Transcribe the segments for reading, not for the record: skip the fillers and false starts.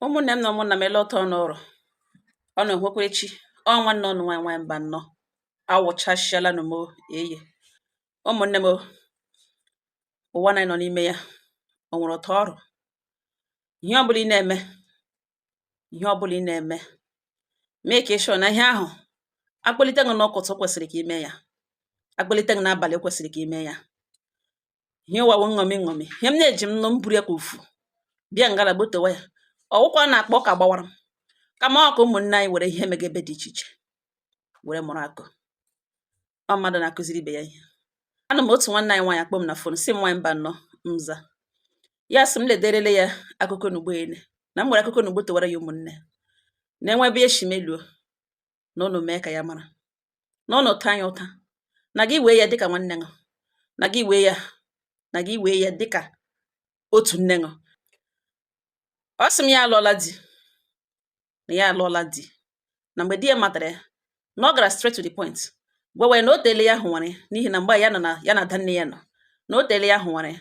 Ụmụnne m na ụmụnna m, ele ụtọ n'ụrọ ọ na onwekwa echi. Ọ nwanne ọnụ nwaanyị nwaanyị mba nnọọ awụchasịala nụ m eye. Ụmụnne m, ụwa na nọ n'ime ya, o nwere ụtọ ọrụ. Ihe ọbụla ị na-eme, ihe ọbụla ị na-eme, mee ka ị sure na ihe ahụ akpọlite gị n'ụtụtụ kwesịrị ka ime ya, akpọlite gị n'abalị kwesịrị ka ime ya. Ihe ụwa wụ nṅomi nṅomi. Ihe m na-eji m nụ m buru ya ka ufu bịa ngala gbotowa ya, ọwụkwa na-akpọ ka gbawara m kama ọ ka ụmụnne anyị were ihe mega ebe dị iche iche were mụrụ akụ. Ọ mmadụ na-akụziri ibe ya ihe. Anụ m otu nwanne anyị nwaanyị akpọ m na phone, si m, "Nwaanyị mba nnọọ." Nza ya sị m lederele ya akụkọ n'ugbo ene na m nwere akụkọ n'ugbo towara ya. Ụmụnne na-enwe ebe eshi meluo na ụnụ mee ka ya mara na ụnụ taa ya ụta, na gị wee ya dịka nwanne ṅụ, na gị wee ya, na gị wee ya dịka otu nne ṅụ. Ọ sị m ya alụọla di, na ya alụọla di, na mgbe di ya matara ya, na ọ gara straight to the point gwawa ya na o teele ya hụwara ya, n'ihi na mgbe ya nọ na ya na ada nne ya nọ, na o teele ya hụwara ya,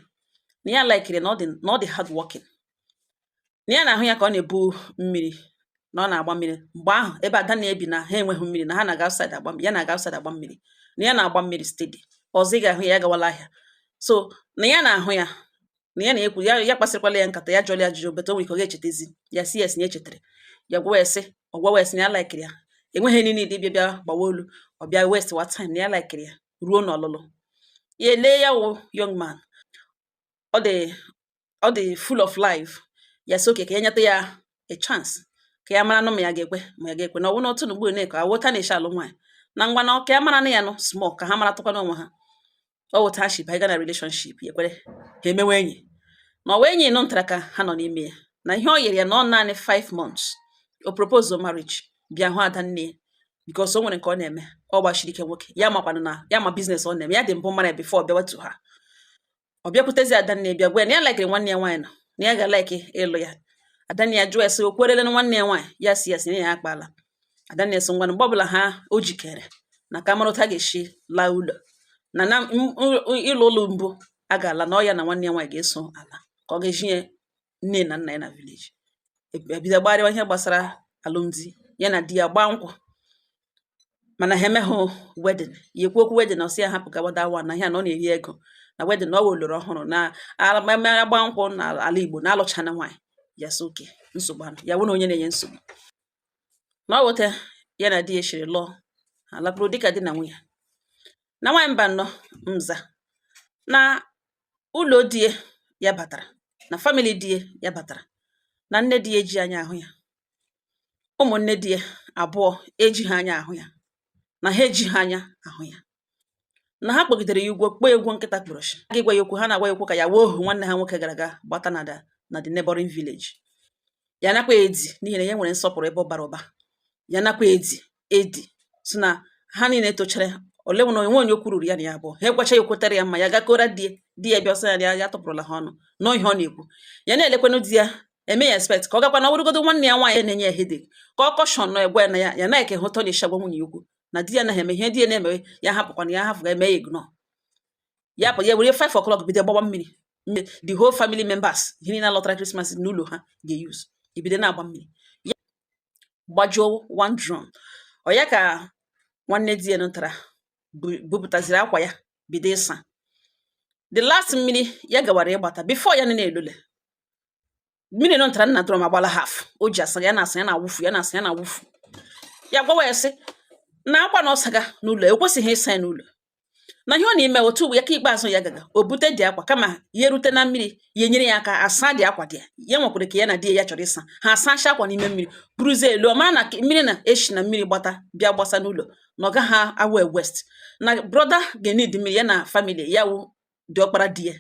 na ya likeri na ọ dị hard working, na ya na-ahụ ya ka ọ na-ebu mmiri, na ọ na-agba mmiri mgbe ahụ ebe ada nne ya bi, na ha enweghị mmiri, na ha na-aga outside agba, ya na-aga outside agba mmiri, na ya na-agba mmiri steady. Ọzọ ị ga-ahụ ya, ya gawala ahịa. So na ya na-ahụ ya, na ya na-ekwu ya, ya kpasịrịkwala ya nkata, ya jụọla ya ajụjụ bete o nwere ike ọ ga-echetezi ya. Si yes, na echetere ya. Gwawa ya sị, ọ gwawa ya sị na ya likeri ya, enweghị niile ịdị bịa bịa gbawa olu, ọ bịa waste wa time, na ya likeri ya ruo n'ọlụlụ. Ya elee ya wụ young man, ọ dị full of life. Ya sị okay, ka ya nyeta ya a chance, ka ya mara nụ ma ya ga-ekwe, ma ya ga-ekwe, na ọ wụ n'otu n'ugbu a ka awụta na-eshi alụ nwaanyị na ngwa, na ka ya mara nụ ya nụ small, ka ha mara tụkwana onwe ha. Ọ wụta ha shi banye na relationship, ya ekwere ha emewe enyi, na ọwa enyi nụ ntara ka ha nọ n'ime ya, na ihe ọ yiri ya na ọ naanị 5 months o propose marriage, bịa hụ ada nne ya, because o nwere nke ọ na-eme, ọ gbachiri ike nwoke ya, makwanụ na ya ma business ọ na-eme ya dị mbụ mara ya before bịawa to ha. Ọ bịakwutezi ada nne ya, bịa gwa ya na ya likeri nwanne ya nwaanyị nọ, na ya ga-alike ịlụ ya. Adanne ya jụọ ya sị o kwerele na nwanne ya nwaanyị. Ya si ya si na ya akpala. Adanne ya sị ngwanụ, mgbe ọbụla ha o jikere na ka mara otu a ga-esi laa ụlọ na na ịlụ ụlọ mbụ a ga-ala, na ọ ya na nwanne ya nwaanyị ga-eso ala, ka ọ ga-eji nye nne na nna ya na village. Ebido gbarịwa ihe gbasara alụmdi ya na di ya, gbaa nkwụ, mana ha emeghụ wedding. Ya ekwu okwu wedding, ọ sị ya hapụ gawa that one, na ihe a na ọ na-eri ego na wedding, na ọ wụ oloro ọhụrụ na agba nkwụ na ala Igbo na alụchana nwaanyị. Ya sị okay, nsogbu anụ ya wụ na onye na-enye nsogbu na ọ wụta ya na di ya shiri lụọ, ha lakpuru dịka di na nwunye. Na nwaanyị mba nnọọ nza na ụlọ di ya batara, na family di ya batara, na nne di ya eji anya ahụ ya, ụmụnne di ya abụọ ejighị anya ahụ ya, na ha ejighị anya ahụ ya, na ha kpọgidere ya ụgwọ, kpọọ egwu nkịta kpọrọ shi ga ịgwa ya okwu. Ha na-agwa ya okwu ka ya wee ohu nwanne ha nwoke gara aga gbata na the neighboring village. Ya nakwa edi, n'ihi na ya nwere nsọpụrụ ebe ọ bara ụba, ya nakwa edi edi si na ha niile tochara ole nwere onwe onye okwu ruru ya na ya abụọ. Ha egwacha ya okwetere ya mma, ya gakora di ya. Di ya bịa ọsọ ya, ya tụpụrụla ha ọnụ nọọ ihe ọ na-ekwu. Ya na-elekwanụ di ya eme ya expect ka ọ gakwa na ọ bụrụgodo nwanne ya nwaanyị na-enye ya headache, ka ọ caution nọ egwa ya na ya ya na-eke hụtọ na agwa nwunye ya okwu, na di ya naghị eme ihe di ya na-eme, ya hapụkwana ya, hapụ ga eme ya ignore ya. Pụ ya were 5 o'clock bido gbawa mmiri. The whole family members, ihe niile lọtara Christmas n'ụlọ ha ga-use, ebido na-agba mmiri, ya gbajuo one drum. Ọ ya ka nwanne di ya nụtara bupụtaziri akwa ya bido ịsa the last mmiri ya gawara ịgbata. Before ya na-elole mmiri nọ ntara nna drum agbala half, o ji asa ya na-asa, ya na-awụfu, ya na-asa, ya na-awụfu. Ya gwawa ya sị na akwa na ọsaga n'ụlọ ekwesịghị ịsa ya n'ụlọ, na ihe ọ na-eme otu ugbo ya ka ikpeazụ ya gaga o bute dị akwa, kama ya erute na mmiri, ya enyere ya aka asa dị akwa dị ya. Ya nwekwara ka ya na di ya chọrọ ịsa, ha asacha akwa n'ime mmiri, buruzie elu. Ọ mara na mmiri na-eshi na mmiri gbata bịa gbasa n'ụlọ, na ọ gaghị awụ waste, na brother ga-enid mmiri ya na family ya wụ diọkpara di ya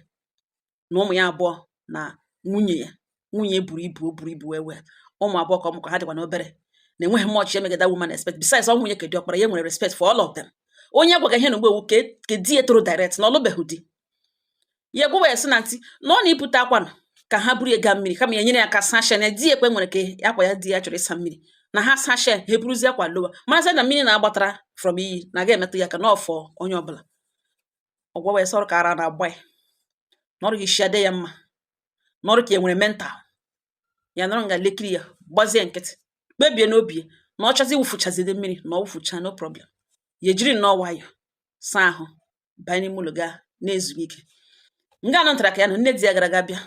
na ụmụ ya abụọ na nwunye ya. Nwunye buru ibu, o buru ibu wee wee ụmụ abụọ ka ọ mụkwa, ha dịkwa na obere, na enweghị much emegide woman expect. Besides, ọ nwunye ka diọkpara ya nwere respect for all of them. Onye agwaga ihe na ugbo ewu ka di ya toro direct na ọlụbeghị di ya. Gwawa ya sị na ntị na ọ na-ebute akwa nọ ka ha buru ya gaa mmiri, kama ya nyere ya aka sasha, na di ya ekwe nwere ka akwa ya di ya chọrọ ịsa mmiri na ha sasha, ha eburuzie akwa lowa, marazia na mmiri na-agbatara from iyi na aga emetụ ya ka na ọfọ onye ọbụla. Ọ gwawa ya sọrọ ka ara na-agba ya na ọrụ gị isi adị ya mma, na ọrụ ka e nwere mental. Ya nọrọ nga lekiri ya, gbazie nkịtị, kpebie n'obi ya na ọ chọzi iwufuchazide mmiri na ọ wụfucha, no problem. Ya ejiri nnọọ nwayọ saa ahụ, banye n'ime ụlọ, gaa na-ezu ike. Nga anọ ntara ka ya nọ, nne di ya gara aga bịa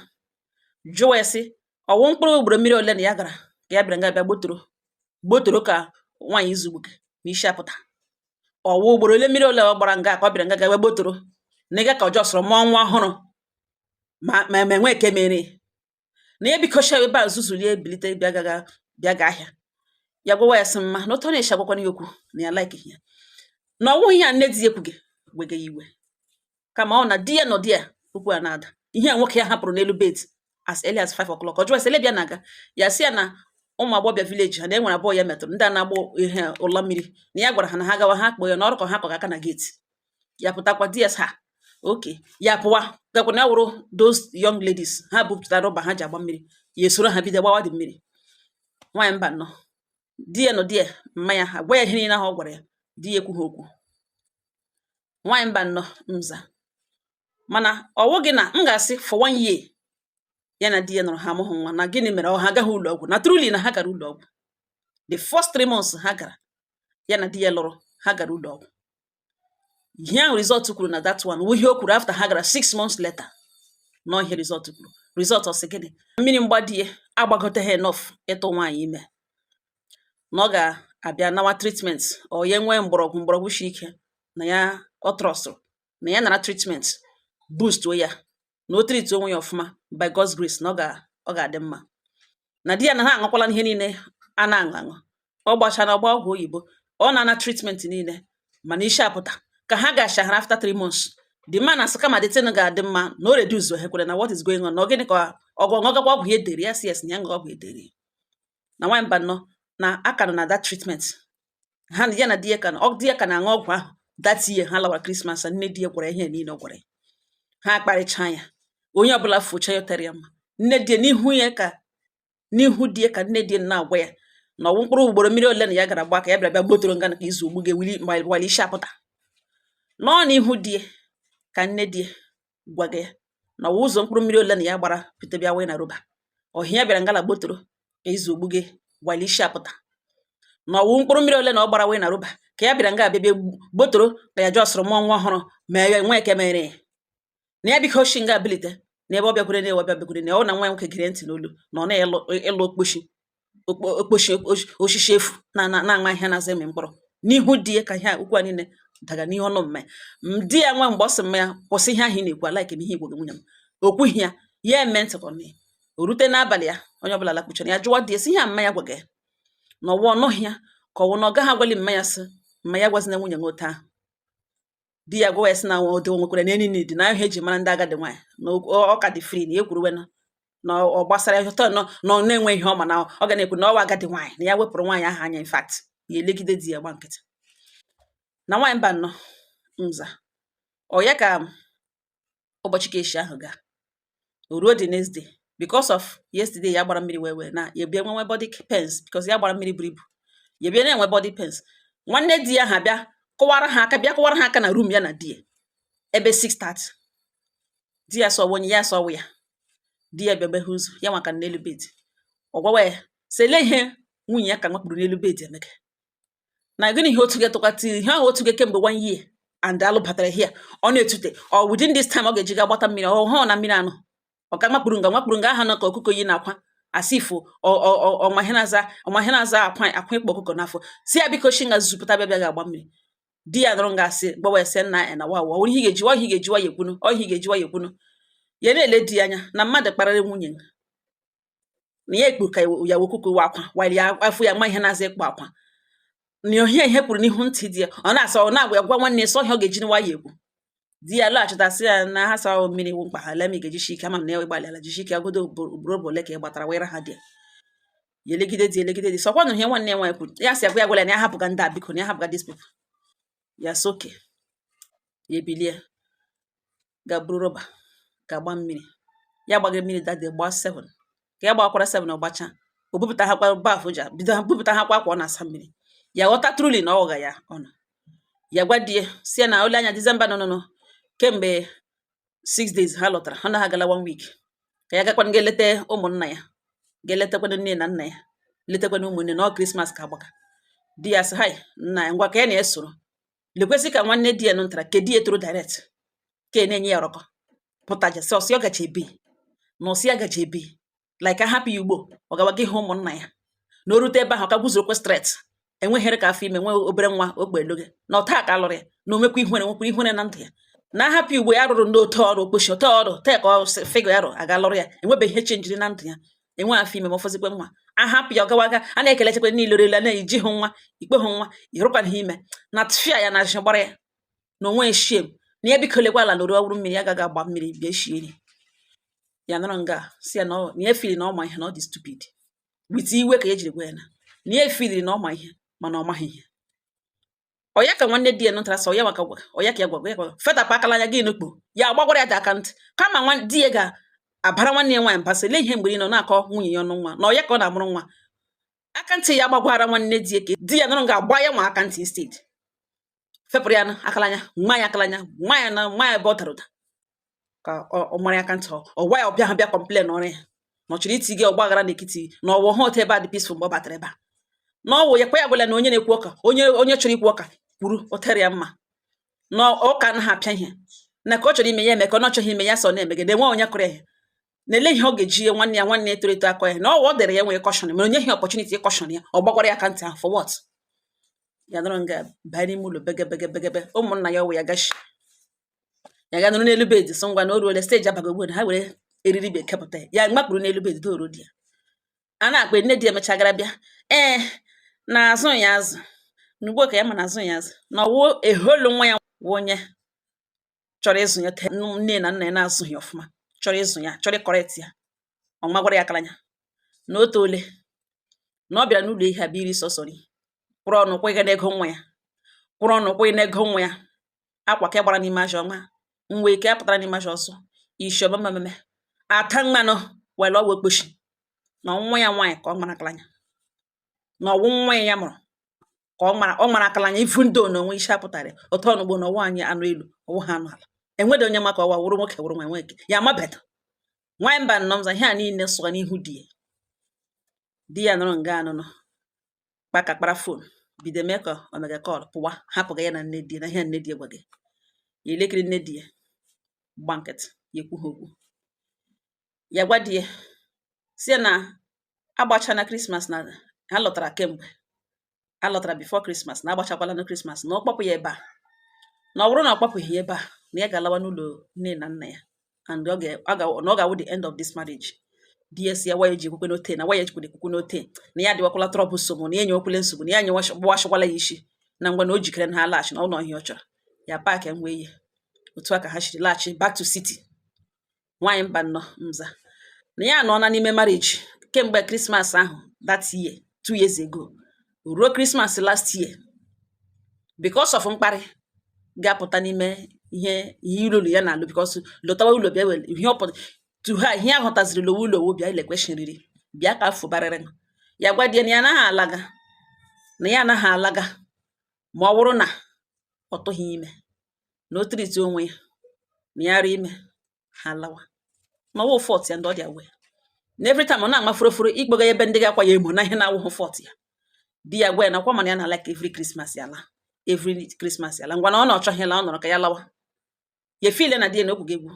jụwa ya sị, ọwụ mkpụrụ ugboro mmiri ole na ya gara ka ya bịara nga bịa gbotoro gbotoro ka nwaanyị izugbuke ma isi apụta? Ọwụ ugboro ole mmiri ole ọ gbara nga ka ọ bịara nga ga gbotoro na ịga ka ọjọọ sọrọ mụọ nwa ọhụrụ ma enwe eke mere na ya? Biko, sha ebe a zuzulie, bilite, bịa gaga, bịa ga ahịa. Ya gwawa ya sị mma na otu ọ na-eshi agwakwana ya okwu na ya like ya, na ọwụghị ihe a nne di ya ekwughị wege ya iwe, kama ọ na di ya nọ di ya okwu a na-ada ihe a nwoke ya hapụrụ n'elu bed as early as 5 o'clock. Ọ jụwa sị, bịa na-aga, ya sị ya na ụmụ agbọbịa village ha na enwere abụọ ya metụrụ ndị a na-agbụ ihe ụlọ mmiri, na ya gwara ha na ha gawa, ha kpọọ ya n'ọrụ ka ha kọga aka na gate. Ya pụtakwa, di ya sị ha oke, ya pụwa gakwa na ya wụrụ those young ladies ha bupụtara rọba ha ji agba mmiri, ya esoro ha bido gbawa dị mmiri. Nwaanyị mba nọ di ya nọ di ya mma ya agwa ya ihe niile ahụ ọ gwara ya. Di ya ekwughị okwu. Nwaanyị mba nnọọ nza, mana ọ wụghị na m ga-asị for one year ya na di ya nọrọ, ha amụghị nwa. Na gịnị mere ọ ha agaghị ụlọ ọgwụ? Na truly na ha gara ụlọ ọgwụ. The first 3 months ha gara, ya na di ya lụrụ, ha gara ụlọ ọgwụ. Ihe ahụ result kwuru na that one wụ ihe o kwuru after ha gara 6 months later. Nọ ihe result kwuru, result ọ sị gịnị? Mmiri mgba di ya agbagoteghị enough ịtụ nwaanyị ime, na ọ ga-abịa nawa treatment, ọ ya nwee mgbọrọgwụ shi ike na ya ọ trustụrụ na ya nara treatment boost ya, na o treat onwe ya ọfụma, by God's grace na ọ ga-adị mma. Na di ya na ha aṅụkwala ihe niile a na-aṅụ aṅụ, ọ gbachara ọgba ọgwụ oyibo, ọ na-ana treatment niile, mana isi apụta ka ha gachara after 3 months, the man asị kama the thing ga-adị mma na o reduce hekwere na what is going on, na ọ gịnị ka ọgwụ ọgakwa ọgwụ ya edere ya? Yes, na ya ṅụọ ọgwụ edere. Na nwaanyị mba nnọọ na aka nọ na that treatment ha ya na di ya ka ọ di ya ka na-aṅụ ọgwụ ahụ. That year ha lawara Christmas, nne di ya gwara ihe niile ọ gwara ya, ha kparịcha ya, onye ọbụla fụcha ya tere ya mma. Nne di ya n'ihu ya ka n'ihu di ya ka nne di ya na-agwa ya na ọwụ mkpụrụ ugboro mmiri ole na ya gara gba ka ya bịara bịa gbotoro nga ka izu ogbu ga-ewuli wali isi apụta. Nọ n'ihu di ya ka nne di ya gwaga ya na ọwụ ụzọ mkpụrụ mmiri ole na ya gbara pụta bịa wee na roba ọhịa ya bịara ngala gbotoro ka izu ogbu gị wali isi apụta, na ọwụ mkpụrụ mmiri ole na ọ gbara wee na roba ka ya bịara nga abịa bịa gbotoro ka ya jọsụrụ mụọ nwa ọhụrụ ma ya nwee eke mere ya. Na ya biko shi nga abilite na ebe ọ bịakwere na ewe bịakwere na ọ na nwa ya nwoke gere ntị n'olu na ọ na-ịlụ ịlụ okposhi okposhi osisi efu na na-ama ihe na-aza eme mkpụrụ n'ihu di ya ka ihe a ukwu a niile daga n'ihe ọnụ mma di ya nwa. Mgbe ọ sị mma ya kwụsị ihe ahụ ị na-ekwu, alaike m ihe igwe gị nwunye m o kwughị ya, ya eme ntị ka ọ nụ ya. O rute n'abalị ya, onye ọbụla lakpuchara, ya jụwa di ya sị ihe a mma ya gwaga ya na ọwụ ọnụghị ya, ka ọwụ na ọ gaghị agwali mma ya, sị mma ya gwazina nwunye m otu ahụ. Di ya gwa ya sị na ọ dị nwekwara na enyi dị na ihe eji mara ndị agadi nwaanyị na ọ ka dị free na ya ekwuruwena na ọ gbasara ya ụtọ nọ na ọ na-enwe ihe ọ ma na ọ ga na-ekwu na ọwa agadi nwaanyị na ya wepụrụ nwaanyị ahụ anya. In fact, ya elegide di ya gba nkịtị. Na nwaanyị mba nnọọ nza, ọ ya ka ụbọchị ka eshi ahụ gaa, o ruo the next day, because of yesterday ya gbara mmiri wee wee na ya bịa nwenwe body pains, because ya gbara mmiri buru ibu, ya bịa na-enwe body pains. Nwanne di ya ha bịa kụwara ha aka, bịa kụwara ha aka na room ya na di ya ebe 6:30. Di ya sọ onye ya sọwụ ya, di ya bịa beghe ụzọ ya maka n'elu bed, ọ gwawa ya sị ele ihe nwunye ya ka nwakpuru n'elu bed emeka na gịnị ihe otu ga-etụkwata ihe ahụ otu ga kemgbe one year and alụbatara here, ọ na-etute ọ within this time ọ ga-eji ga gbata mmiri ọ hụ na mmiri anụ ọ ka makpuru nga makpuru nga aha nọ ka ọkụkọ yi na akwa asifụ ọma ihe na-aza akwa akwa ịkpọ ọkụkọ n'afọ. Si ya biko shi nga zupụta bịa bịa ga-agba mmiri. Di ya nụrụ nga asị gbawa ya sị nna ya na wa wa ihe ị ga-eji wa ihe ị ga-eji wa ya ekwunu ọ ihe ị ga-eji wa ya ekwunu. Ya na-ele di ya anya na mmadụ kparịrị nwunye na ya ekpu ka ya ọkụkọ wa akwa while ya afọ ya ma ihe na-aza ịkpọ akwa na ihe ihe kwuru n'ihu ntị di ya. Ọ na-asa ọ na-agwa ya gwa nwanne ya sọ ihe ọ ga-eji nwa ya ekwu. Di ya lọghachita sị ya na ha sa mmiri wụ mkpa ha lee ma ị ga-ejishi ike ama m na ya ịgbalị ala jishi ike agodo ugboro ole ka ị gbatara were ha. Di ya ya elegide di elegide di sọkwa nụ ihe nwanne ya nwaanyị kwuru. Ya sị agwa ya gwala ya na ya hapụga ndị a, biko, na ya hapụga these people. Ya sị oke, ya ebilie ga buru rọba ga-agba mmiri. Ya gbagara mmiri that day, gbaa 7 ka ya gbakwara 7, ọgbacha o bupụta ha kwa bath ji bido ha bupụta ha kwa akwa ọ na-asa mmiri. Ya ghọta truly na ọ gha ya ọnụ. Ya gwa di ya si ya na ole anya December nọ nọ kemgbe 6 days ha lọtara ha na ha gala one week ka ya gakwa nga eleta ụmụnna ya. Ga-eletakwana nne na nna ya, letakwana ụmụnne na ọ Christmas ka agbaka. Di ya sị hai nna ya, ngwa, ka ya na-esoro lekwesị ka nwanne di ya nụ ntara ke di ya toro direct ka na-enye ya ọrọkọ pụtaja sị ọsị ọ gacha ebe na ọsị ya gacha ebe like ahapụ ya ugbo, ọ gawa gị hụ ụmụnna ya na o rute ebe ahụ ka guzorokwe straight, enweghịrị ka afọ ime nwee obere nwa ogbe eloge na ọta ka alụrụ ya na omekwa ihure, nwekwa ihure na ndụ ya na ahapụ igbo ya rụrụ n'otu ọrụ okpochi otu ọrụ tee ka ọ figọ ya rụ aga lụrụ ya, enwebeghị ihe chenjiri na ndụ ya, enwe afọ ime ma ọfọzikwe nwa ahapụ ya, ọ gawa aga a na-ekelechekwa niile orela na-eji hụ nwa ikpe hụ nwa ịrụkwana ha ime na tfia ya na azị gbara ya na onwe shame na ya biko lekwa ala lụrụ ọwụrụ mmiri ya agaghị agba mmiri bịa shie nri. Ya nọrọ nga si ya na na ya feel na ọ ma ihe, na ọ dị stupid with iwe ka ya jiri gwa ya na ya feeliri na ọ ma ihe, mana ọ maghị ihe. Ọ ya ka nwanne di ya nụtara sọ ya maka gwa ọ ya ka ya gwa ya gwa fetapụ akala anya gị nukpo ya agbagwara ya dị aka ntị kama nwa di ya ga-abara nwanne ya nwaanyị mba sị lee ihe mgbe ị nọ na-akọ nwunye ya ọnụ nwa na ọ ya ka ọ na-amụrụ nwa. Aka ntị ya gbagwara nwanne di ya ka di ya nụrụ ga-agba ya nwa aka ntị instead fepụrụ ya akala anya nwa ya akala anya nwa ya na nwa ya ebe ọ dara ụda ka ọ mara ya aka ntị. Ọ gwa ya ọbịa ha bịa complain ọrụ ya na ọ chọrọ iti gị ọgba aghara n'etiti na ọwụ ha otu ebe a dị peaceful mgbe ọ batara ebe a na ọwụ ya kwa ya gwala na onye na-ekwu ọka onye chọrọ ikwu ọka kwuru o tere ya mma na ụka anaghị apịa ihe na ka ọ chọrọ ime ya eme ka ọ na-achọghị ime ya sọ na-emegide enwe onye kụrụ ya ihe na-ele ihe ọ ga-eji nwanne ya toro eto akọ ya na ọwụ ọ dịrị ya nwee caution mana onye ihe opportunity caution ya, ọ gbakwara ya aka ntị ahụ for what? Ya nọrọ nga baa n'ime ụlọ bege bege begebe ụmụnna ya ọwụ ya gashi ya ga nọrọ n'elu bed so ngwa na o ruole stage abago ugbu a ha were eriri bịa kepụta ya, ya makpuru n'elu bed doro di ya a na-akpa nne di emecha gara bịa ee na azụ ya azụ na ugbu a ka ya ma na azụ ya azụ na ọwụ eholu nwa ya wụ onye chọrọ ịzụ ya nne na nna ya na-azụghị ọfụma, chọrọ ịzụ ya, chọrọ ịcorrect ya, ọ magwara ya akaranya na o toole na ọ bịara n'ụlọ ihe a bụ iri sọsọ nri kwụrụ ọnụ kwụghị n'ego nwa ya, kwụrụ ọnụ kwụghị n'ego nwa ya, akwa ka gbara n'ime ajọ ọnwa nwe ike apụtara n'ime ajọ ọsọ isi ọma mmemme ata mmanụ were ọwa okposhi na nwa ya nwaanyị ka ọ mara akalanya na ọwụ nwa ya ya mụrụ ka ọ mara akalanya ifu ndo na onwe isi apụtara otu ọnụgbo na ọwụ anyị anụ elu ọwụ ha anụ ala enweghị onye maka ọwa wụrụ nwoke wụrụ nwa nwoke ya amabeda nwaanyị mba nnọọ ihe a niile sụga n'ihu di ya. Di ya nọrọ nga anụnụ kpaka kpara phone bido mee ka o mega call pụwa hapụga ya na nne di ya na ihe nne di ya gwa gị ya elekere nne di ya gba nkịtị ya ekwu ha okwu ya gwa di ya si ya na agbacha na Christmas na ha lọtara kemgbe a lọtara before Christmas na agbachakwala na Christmas na ọ kpọpụ ya ebe a na ọ bụrụ na ọ kpọpụghị ya ebe a na ya ga-alawa n'ụlọ nne na nna ya and ọ na ọ ga-awụ the end of this marriage. Di ya si ya waya ji ekwukwe n'ote na waya jikwere ekwukwe n'ote na ya adịwakwala troublesome na ya enyewekwele nsogbu na ya gbawashikwala ya isi na ngwa na o jikere na ha laghachi na ụlọ ihe ọ chọrọ ya pack ngwa ihe otu a ka ha shiri laghachi back to city. Nwaanyị mba nnọọ nza na ya anọ na n'ime marriage kemgbe Christmas ahụ that year, 2 years ago, ruo Christmas last year because of mkparị ga-apụta n'ime ihe ilolu ya na-alụ because lọtawa ụlọ bịa were ihe ọ pụta to ha ihe ahụtaziri lowe ụlọ wo bịa ilekweshi riri bịa ka afọ barịrị ya gwa di ya na ya anaghị alaga na ya anaghị alaga ma ọ bụrụ na ọ tụghị ime na o treati onwe ya na ya rụ ime ha lawa na ọwụ fault ya ndị ọ dị aware na every time ọ na-ama furofuro ikpoga ya ebe ndị ga-akwa ya emo na ihe na-awụghị fault ya. Di ya gwa ya na kwa mana ya na like every Christmas ya la, every Christmas ya la, ngwa na ọ na ọ chọghị la ọ nọrọ ka ya lawa ya efile na di ya na okwu ga-egwu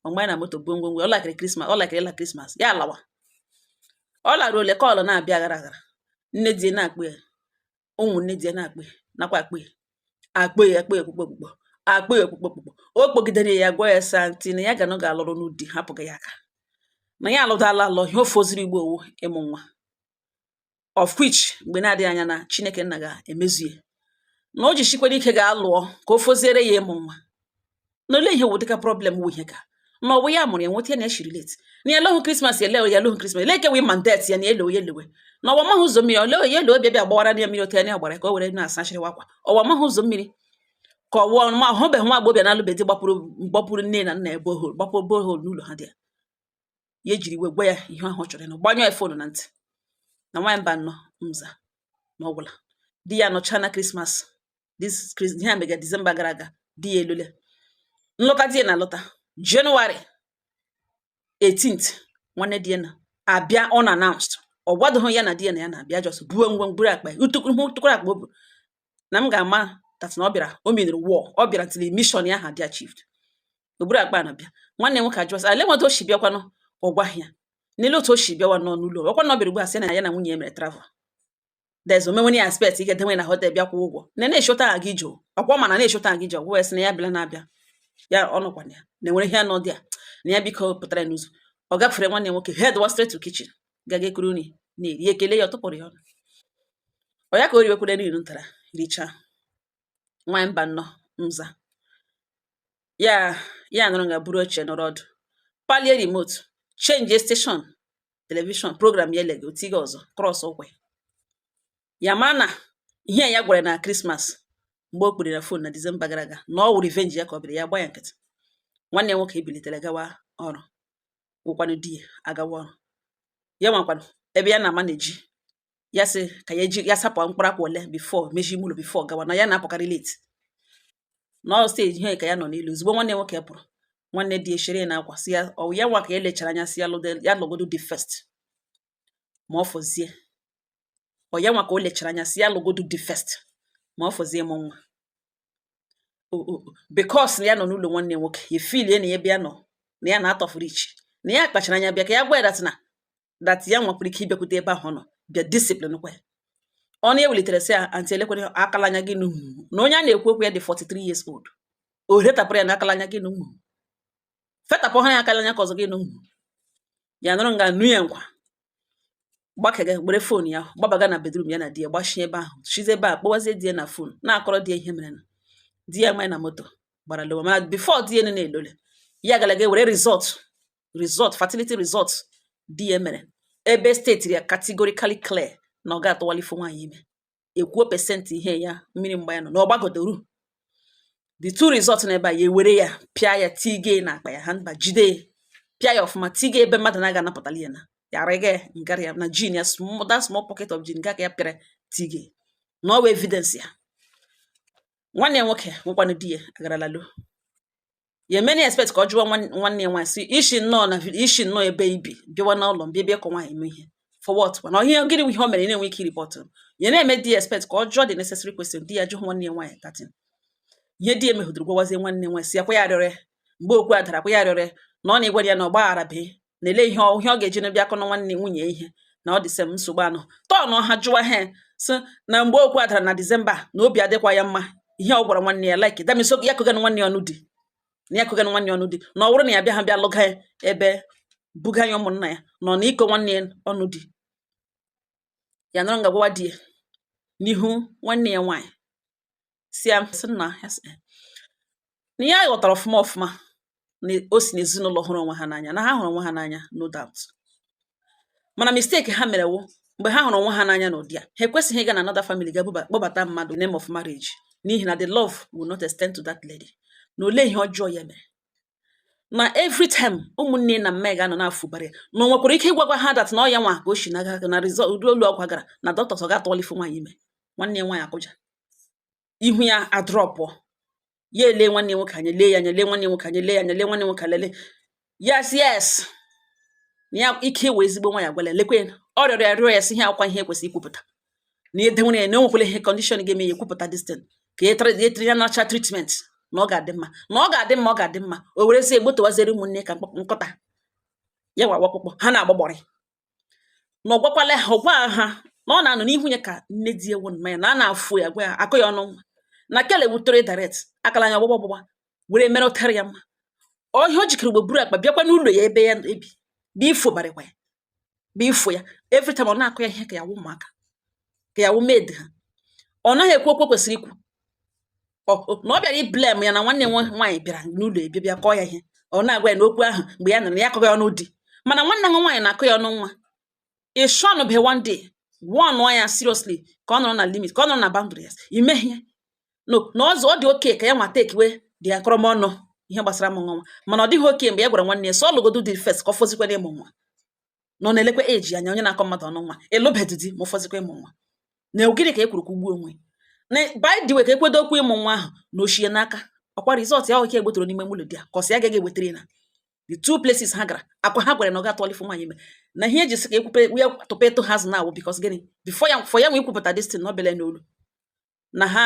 ọmgbe ya na moto buo ngwongwo ọ lakịrị Christmas, ọ lakịrị ịla Christmas ya lawa. Ọ lara ole call na-abịa aghara aghara, nne di ya na-akpụ ya, ụmụnne di ya na-akpụ ya nakwa akpụ ya akpụ ya akpụ ya okpukpo okpukpo akpụ ya okpukpo okpukpo o kpogidere ya gwa ya sa ntị na ya ga na ọ ga-alụrụ n'ụdị hapụghị ya aka na ya alụdala alụ ihe ofe oziri igbo owu ịmụ nwa of which mgbe na-adịghị anya na Chineke nna ga-emezu ya na o jisikwara ike ga-alụọ ka o foziere ya ịmụ nwa na ole ihe wụ dịka problem wụ ihe ka na ọ bụ ya mụrụ ya nweta ya na eshi relate na ya lọhụ Christmas ele ya lọhụ Christmas ele ke wi mandate ya na elewe ya elewe na ọwa maghị ụzọ mmiri ole ya elewe bịa bịa gbawara ya mmiri otu ya na gbara ka o were na-asachịrị akwa ọwa maghị ụzọ mmiri ka ọwụọ ma hụbeghị nwa agbọghọbịa na-alụbeghị di gbapụrụ nne na nna ya borehole gbapụrụ borehole n'ụlọ ha dị ya. Ya ejiri iwe gwa ya ihe ahụ ọ chọrọ ịnụ gbanyụọ ya phone na ntị na nwaanyị mba nnọọ nza na ọgwụla di ya nọcha na Christmas this ihe a mega December gara aga di ya elole nlọta di ya na-alọta January 18th nwanne di ya na Abịa unannounced, ọ gwadoghị ya na di ya na ya na-abịa, just buo ngwa buru akpa ya utukwu tukwuru akpa o bu na m ga-ama that na ọ bịara o meniri war, ọ bịara till mission ya ha dị achieved. O buru akpa na bịa. Nwanne nwoke ajụọ sị, ale nweta o si bịakwanụ? Ọ gwaghị ya n'elu otu o si bịawa nọ n'ụlọ ọkwa na ọ bịara ugbu a, sị na ya na nwunye ya mere travel. There's omenwere ya expect ike denwe na hotel bịa kwụọ ụgwọ na na-eshota aga ije ọkwa, mana na-eshota aga ije ọgwụ ya, sị na ya bịala na-abịa ya ọnụkwana ya na enwere ihe anọ dị a na ya biko pụtara ya n'ụzọ. Ọ gafere nwanne nwoke, head wa straight to kitchen, gaga ekuru nri na-eri, ekele ya, ọ tụpụrụ ya ọnụ. Ọ ya ka o riwekwere nri ntara richaa. Nwaanyị mba nnọọ nza ya, ya nọrọ nga buru oche nọrọ ọdụ, palie remote, change station television program ya elege otiga ọzọ cross ụkwa ya, mara na ihe ya gwara na Christmas mgbe o kpere na phone na December gara aga na ọ wụ revenge ya ka ọ bịara ya gba ya nkịtị. Nwanne ya nwoke ebilitere gawa ọrụ, wụkwanụ di ya agawa ọrụ ya, nwakwanụ ebe ya na-ama na-eji ya sị ka ya eji ya sapụ mkpụrụ akwa ole before meji ime ụlọ before gawa na ya na-apụkarị late na ọ stage ihe ka ya nọ n'elu. Ozugbo nwanne nwoke pụrụ, nwanne di eshere na akwa, sị ya ọ ya nwa ka ya lechara anya, sị ya lụde ya lụgodo di first ma ọ fọzie. Ọ ya nwa ka o lechara anya, sị ya lụgodo di first ma ọ fọzie mụ nwa because na ya nọ n'ụlọ nwanne nwoke, ya feelie na ebe ya nọ na ya na-atọfuru iche, na ya kpachara anya bịa ka ya gwa ya that na that ya nwekwara ike ịbịakwute ebe ahụ ọ nọ bịa discipline kwa ya. Ọnụ ya welitere, sị ya, "Aunty, elekwere akala anya gị n'umu na onye a na-ekwu okwu ya dị 43 years old." O retapụrụ ya na akala anya gị n'umu, fetapụ ha ya akala anya ka ọzọ gị n'umu. Ya nụrụ nga nụ ya nkwa, gbakega were phone ya gbabaga na bedroom ya na di ya, gbashie ebe ahụ, shizie ebe a, kpọwazie di ya na phone, na-akọrọ di ya ihe mere na di ya nwanyị na moto gbara lewa. Mana before di ya na-elole ya gara ga were result fertility result di ya mere, ebe state ya categorically clear na ọ ga-atụwalifu nwaanyị ime, ekwuo percent ihe ya mmiri mgba ya nọ na ọ gbagoteru the two result na ebe a, ya ewere ya pịa ya tige na akpa ya handbag, jide ya pịa ya ọfụma, tige ebe mmadụ na-aga anapụtali ya, na ya rịga ya ngara ya na jean ya, small, that small pocket of jean nga ka ya pịara tige na ọ bụ evidence ya. Nwanne ya nwoke nwekwanụ di ya agarala lo ya eme na expect ka ọ jụọ nwanne ya nwaanyị sị ishi nnọọ na ishi nnọọ ebe ibi bịawa n'ụlọ m bịa bịa kọ nwaanyị eme ihe for what? Mana ihe gịnị bụ ihe o mere ị na-enwe ike ireport ya? Na-eme di ya expect ka ọ jụọ the necessary question. Di ya jụọ nwanne ya nwaanyị datin ihe di ya mehụdoro, gwawazie nwanne ya nwaanyị si ya kwa ya rịọrọ ya mgbe okwu a dara, kwa ya rịọrọ ya na ọ na-egwara ya na ọ gbaghara bee na ele ihe ọ ihe ọ ga-eji na-bịa akọ na nwanne nwunye ya ihe na ọ dị sem nsogbu anọ tọọ na ọha jụwa ha sị na mgbe okwu a dara na December na obi adịkwa ya mma. Ihe ọ gwara nwanne ya, like that means ya kụgana nwanne ya ọnụ di, na ya kụgana nwanne ya ọnụ di, na ọ bụrụ na ya bịa ha bịa lụga ya ebe buga ya ụmụnna ya nọ na iko nwanne ya ọnụ di ya nọrọ nga gwawa di ya n'ihu nwanne ya nwaanyị, si ya sị nna ya sị na ya ghọtara ọfụma ọfụma na o si n'ezinụlọ hụrụ onwe ha n'anya, na ha hụrụ onwe ha n'anya, no doubt, mana mistake ha mere wụ mgbe ha hụrụ onwe ha n'anya n'ụdị a, ha ekwesịghị ịga na another family ga kpọbata mmadụ name of marriage, n'ihi na the love will not extend to that lady. Na olee ihe ọjọọ ya mere na every time ụmụnne na mma ya ga-anọ na-afụbara ya, na o nwekwara ike ịgwagwa ha that na ọ ya nwa ka o si n'aka na result ụdị olu ọgwụ gara na doctors ọ ga-atụwalifu nwaanyị ime. Nwanne ya nwaanyị akụja ihu ya adropụọ ya, ele nwanne ya nwoke anya, lee ya anya, lee nwanne ya nwoke anya, lee ya anya, lee nwanne ya nwoke anya, lee yes yes na ya ike iwe ezigbo nwaanyị agwala ya, lekwe ya, ọ rịọrọ ya, rịọ ya sị ihe akwụkwọ ihe ekwesịrị ikwupụta na edenwere ya na o nwekwara ihe condition ga-eme ya ekwupụta this thing, ka e tere ya nacha treatment, na ọ ga-adị mma, na ọ ga-adị mma, ọ ga-adị mma. O werezie egbotowaziere ụmụnne ka nkọta ya wa ọkpụkpọ ha na-agbọgbọrị na ọ gwakwala ha, ọ gwa ha na ọ na-anọ n'ihu ya ka nne di ewu mma ya na a na-afụ ya, gwa ya akụ ya ọnụ nwa na kele wutere direct akala anya ọgbụgba ọgbụgba were merụtara ya mma. Ọ ihe o jikere ugbo buru akpa bịakwa n'ụlọ ya ebe ya ebi bụ ifo barịkwa ya bụ ifo ya every time ọ na-akụ ya ihe ka ya wụ ụmụaka, ka ya wụ maid ha. Ọ naghị ekwu okwu o kwesịrị ikwu. Na ọ bịara iblame ya na nwanne nwa nwaanyị bịara n'ụlọ ebia bịa kọọ ya ihe, ọ na-agwa ya na okwu ahụ mgbe ya nụrụ ya akọghị ọnụ di, mana nwanne ya nwaanyị na-akụ ya ọnụ nwa ịshọnụbe one day one ya seriously ka ọ nọrọ na limit, ka ọ nọrọ na boundaries imehie no na ọzọ. Ọ dị oke ka ya nwa take we dị akọrọmọnụ ihe gbasara mụ nwa, mana ọ dịghị oke mgbe ya gwara nwanne ya sọ ọlụgodu dị first ka ọ fọzikwa n'ịmụ nwa, na ọ na-elekwa eji anya onye na-akọ mmadụ ọnụ nwa elụbedu di ma ọ fọzikwa ịmụ nwa na gịnị ka e kwuru ka ugbuo onwe na. By the way, ka ekwedo okwu ịmụ nwa ahụ na ochie n'aka ọkwa result ya oke egbotoro n'ime ụlọ di ya ka ọ sị ya agaghị ewetara ya na the two places ha gara akwa ha gwara na ọ ga-atụọlifu nwaanyị ime. Na ihe eji sị ka ekwupe ya tụpa eto ha azụ na awụ, because gịnị, before ya for ya nwe ikwupụta this thing na ọ bịala n'olu na ha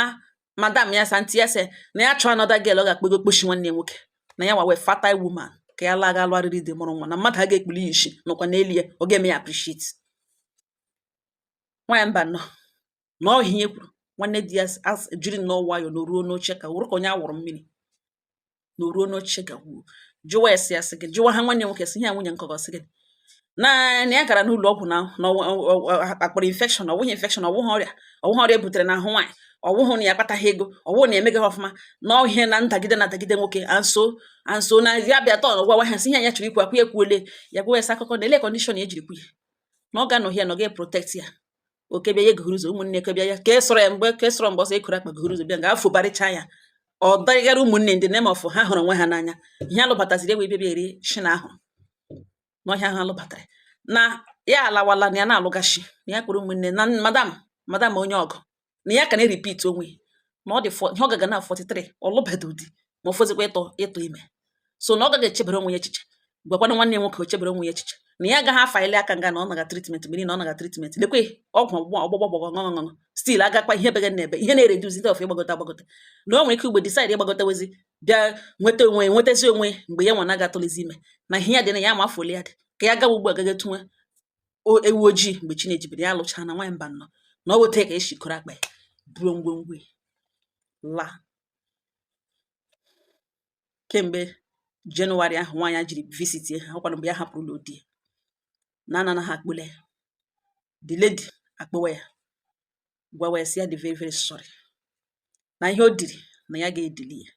madam ya sa ntị ya sị na ya chọọ another girl ọ ga-akpego kpochi nwanne ya nwoke, na ya nwa wee fertile woman ka ya laa ga alụgharịrị di mụrụ nwa, na mmadụ a ga-ekpuli ya isi nọkwa n'elu ya, ọ ga-eme ya appreciate. Nwaanyị mba nnọọ na ọ ihe kwuru nwanne di ya jiri nnọọ nwayọọ na o ruo n'oche ka wụrụ ka onye awụrụ mmiri na o ruo n'oche ga kwuo jụwa ya sị ya sị gị jụwa ha nwanne nwoke sị ihe a nwunye nkọgọ sị gị na ya gara n'ụlọ ọgwụ na akpọrọ infection, ọ wụghị infection, ọ wụghị ọrịa, ọ wụghị ọrịa e butere n'ahụ nwaanyị, ọ wụghị na ya akpataghị ego, ọ wụghị na emeghị ọfụma, na ihe na ndagide na ndagide nwoke and so na ya bịa tọ gwawa ha sị ihe ya chọrọ ikwu akwa ekwuole ya gwa ya sị akụkọ na ele condition ya ejiri kwu ya na ọ ga-anọ ya na ọ ga-protect ya oke bịa ya egoghoro ụzọ ụmụnne ke bịa ya ka e sọrọ ya mgbe ka e sọrọ mgbe ọsọ ekoro akpa goghoro ụzọ bịa nga afọbarịcha ya ọ dịgara ụmụnne ndị name of ha hụrụ onwe ha n'anya. Ihe alụbataziri ewe bịa eri shi na ahụ n'ọhịa ahụ alụbatara na ya alawala na ya na-alụgashi na ya kpọrọ ụmụnne na madam onye ọgụ na ya ka na-repeat onwe na ọ dị ihe ọ gaga na 43 ọ lụbeghị di ma ọ fọzikwa ịtụ ime, so na ọ gaghị echebere onwe ya echiche. Gwakwana nwanne ya nwoke o chebere onwe ya echiche na ya agaghị afaili aka nga na ọ naga treatment mmiri na ọ naga treatment lekwe ọgwụ ọgbụgbọ ọgbụgbọ gbọgbọ ṅụṅụ ṅụṅụ still agakwa ihe bege na ebe ihe na-ereduce of ịgbagote agbagote na o nwere ike ugbe decide ịgbagotewezi bịa nweta onwe nwetazi onwe mgbe ya nwa na atụlizi ime na ihe ya dị na ya ma afọ ole ya dị ka ya gawa ugbu a gaga tụnwe ewu ojii mgbe chi na-ejibere ya lụcha na nwaanyị mba nnọọ na ọ weta ka esi koro akpa ya buo ngwongwo ya laa. Kemgbe Jenụwarị ahụ nwaanyị a jiri visit ha ọkwanụ mgbe ya hapụrụ ụlọ di ya na ana ha akpụle the lady akpọwa ya gwawa ya sị ya dị very very sorry na ihe o diri na ya ga-edili ya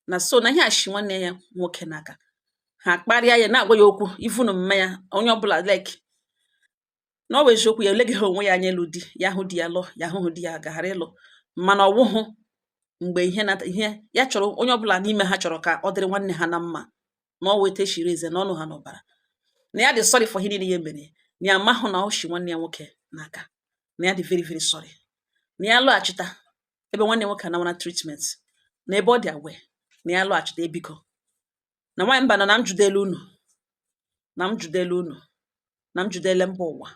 na so na ihe ashi nwanne ya nwoke n'aka ha kparịa ya na-agwa ya okwu ivunu mma ya onye ọbụla like na ọ bụ eziokwu ya eleghị onwe ya anya ịlụ di ya hụ di ya lụọ ya ahụhụ di ya gaghara ịlụ, mana ọ wụhụ mgbe ihe na ihe ya chọrọ onye ọbụla n'ime ha chọrọ ka ọ dịrị nwanne ha na mma na ọ weta eshiri eze n'ọnụ ha n'ọbara na ya dị sorry for ihe niile ya mere, na ya amahụ na ọ shi nwanne ya nwoke n'aka, na ya dị very very sorry, na ya lọghachita ebe nwanne nwoke anawara treatment na ebe ọ dị aware na ya lọghachita ebiko na nwaanyị mba nọ na m judelu unu na m judelu unu na m judele mba ụwa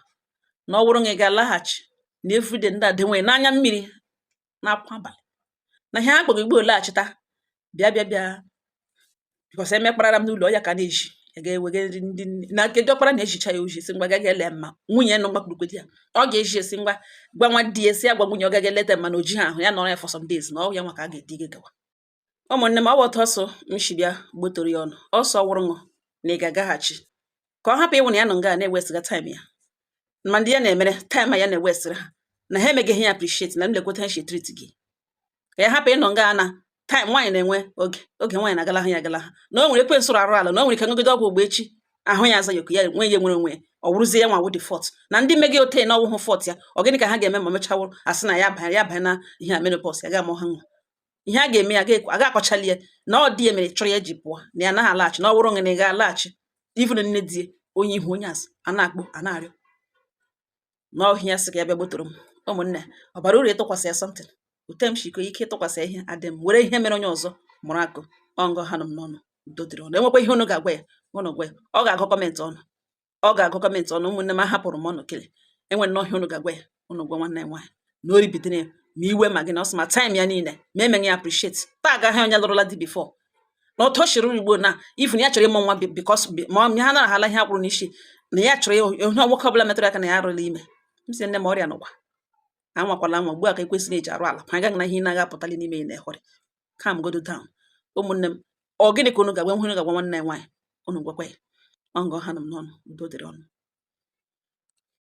na ọ bụrụ na ị ga-alaghachi na everyday ndị a denwe n'anya mmiri na-akwa abalị na ihe ha kpọrọ igbo laghachita bịa bịa bịa because emekparara m n'ụlọ ya ka na-eji ya ga-ewega nri ndị na nke diọkpara na-ejicha ya oji si ngwa gaga ele mma nwunye nọ mgbakpurukwe di ya ọ ga-eji esi ngwa gwa nwa di ya si ya gwa nwunye ọ gaga eleta mma na oji ha ahụ ya nọrọ ya for some days na ọ ya nwa ka a ga-edi gị gawa. Ụmụnne m, ọ bụ otu ọsọ m shi bịa gbotoro ya ọnụ ọsọ wụrụ ṅụ na ị ga-agaghachi ka ọ hapụ ịwụ na ya nọ nga na-ewesiga time ya ma ndị ya na-emere time ya na-ewesịrị ha na ha emeghị ya appreciate na m lekweta ha shi treat gị ka ya hapụ ịnọ nga na time nwaanyị na-enwe oge oge nwaanyị na-agala ha ya agala ha na o nwere ekwensu arụ ala na o nwere ike ṅụgide ọgwụ ogbe echi ahụ ya aza ya oku ya nwee ihe nwere onwe ya ọ wụrụzie ya nwa wụ the fault na ndị megị ote na ọwụhụ fault ya. Ọ gịnị ka ha ga-eme ma mechawụrụ asị na ya banye ya banye na ihe a menopause ya ga-amụ ha nwa ihe a ga-eme ya aga akọchali ya na ọ dị ya mere chọrọ ya ji pụọ na ya anaghị alaghachi na ọ bụrụ na ị ga-alaghachi even nne di ya onye ihu onye azụ a na-akpọ a na-arịọ na ọhịa ya sị ka ya bịa gbotoro m. Ụmụnne, ọ bara uru ịtụkwasị ya something ute m shiko ike ịtụkwasị ya ihe adị m were ihe mere onye ọzọ mụrụ akụ ọ ngọ ha nọ m n'ọnụ. Udo dịrị ọnụ. Enwekwa ihe unu ga-agwa ya, unu gwa ya. Ọ ga-agụ comment ọnụ, ọ ga-agụ comment ọnụ. Ụmụnne m, ahapụrụ m ọnụ kele enwere n'ọhịa unu ga-agwa ya, unu gwa nwanne ya nwaanyị na o ribidere ya ma iwe ma gị na ọsọ ma time ya niile ma emeghị ya appreciate taa agaghị onye lụrụla di before na otu o shiri igbo na even ya chọrọ ịmụ nwa because ma ha nara hala ihe akwụrụ n'isi na ya chọrọ ihe nwoke ọbụla metụrụ aka na ya arụla ime. M sị nne m ọrịa n'ụwa anwakwala anwa ugbu a ka ekwesịrị eji arụ ala kwa agaghị na ihe ị na-aga apụtali n'ime ya na-ehọrị calm godo down. Ụmụnne m, ọ gịnị ka unu ga-agwa unu ga-agwa nwanne ya nwaanyị? Unu gwakwa ya ọ ngọ ha nọ m n'ọnụ. Udo dịrị ọnụ.